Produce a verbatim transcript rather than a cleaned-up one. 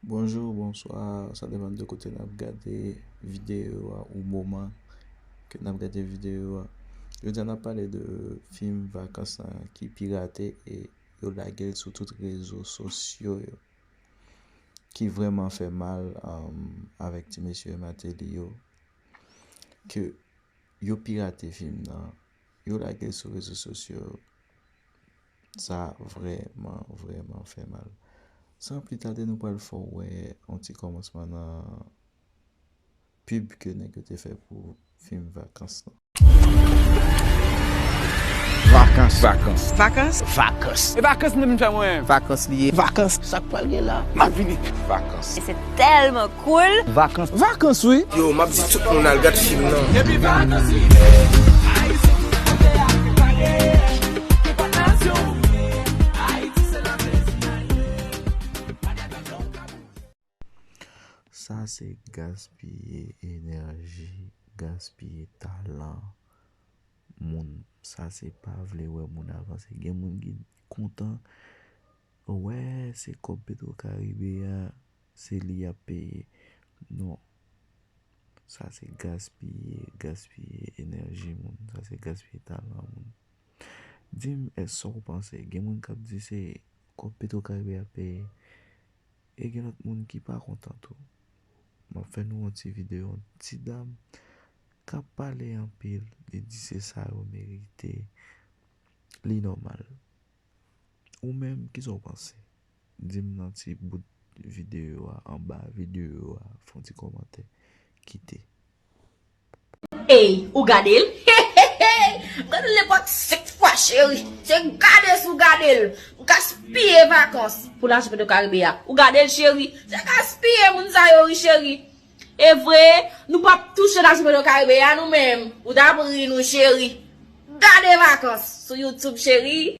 Bonjou, bonswa, sa depann de kote n ap gade videyo a ou moman ke n ap gade videyo a. Jodi a n ap pale de fim Vakans lan ki pirate e yo lage l sou tout rezo sosyo yo. Ki vrèman fè mal, um, avèk ti mesye Martelly yo, ke yo pirate fim nan, yo lage l sou rezo sosyo yo. Sa vrèman, vrèman fè mal. San pli tade, nou pral fè w wè yon ti kòmansman nan pib ke nèg yo te fè pou fim Vakans lan. Vakans. Vakans. Vakans. Vakans. E vakans nou vin fè mwen. Vakans li ye. Vakans. Sa k pral gen la? M ap vini. Vakans. E se tèlman cool. Vakans. Vakans wi. Yo, m ap di tout moun al gad fim nan. Depi vakans rive, Ayisyen ki nan fwontyè a prepare. Nenpòt nasyon ou ye, Ayiti se la plezi. Sa se gaspiye enèji, gaspiye talan moun. Sa se pa vle wè moun avanse. Gen moun ki kontan wè se kòb Petro Caribe a, se li y ap peye. Non. Sa se gaspiye, gaspiye enèji moun. Sa se gaspiye talan moun. Di m, èske w panse gen moun k ap di se kòb Petro Caribe ap peye? E gen lòt moun ki pa kontan tou. M ap fè nou yon ti videyo, yon ti dam k ap pale anpil, li di se sa yo merite, li nòmal. Ou menm, kisa w panse? Di m nan ti bout videyo a, anba videyo a, fè yon ti kòmantè, kite. Ey, ou gade l? M gade l nenpòt senk fwa, cheri. Se gade si w gade l. M gaspiye vakans pou lajan Petro Caribe a. Ou gade l, cheri? Se gaspiye moun sa yo, wi, cheri. E vre, nou p ap touche lajan Petro Caribe a, nou menm. Ou t ap ri nou, cheri. Gade Vakans sou YouTube, cheri.